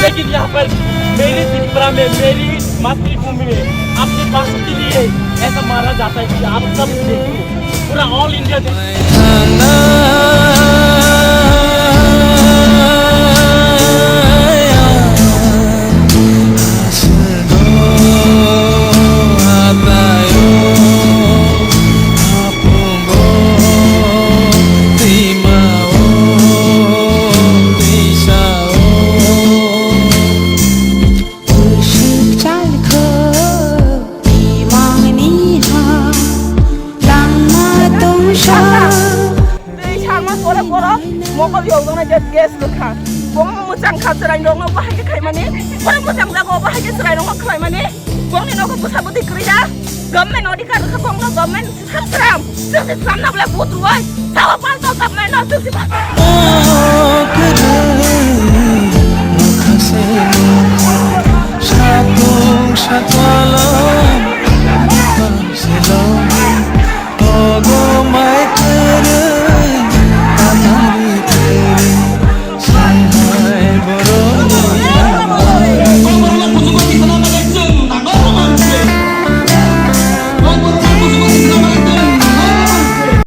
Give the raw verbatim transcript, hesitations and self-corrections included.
लेकिन यहाँ पर मेरी त्रिपुरा में, मेरी मातृभूमि में अपनी भाषा के लिए ऐसा मारा जाता है कि आप सब देखो, पूरा ऑल इंडिया देख Twi sarma pore poro mokol yogdona je gas bwkha. Bongma mwchang kha chwrai rokno bahai khe khaimani. Pore mwchang jago bahai khe chwrai rokno khlaimani. Bongni nogo bwsa bwtwi kwrwi ya. Government odhikar rwkha bongno government sal sram. Sisi sramna bole vote ruwai. Sawa palto government no sisi palto.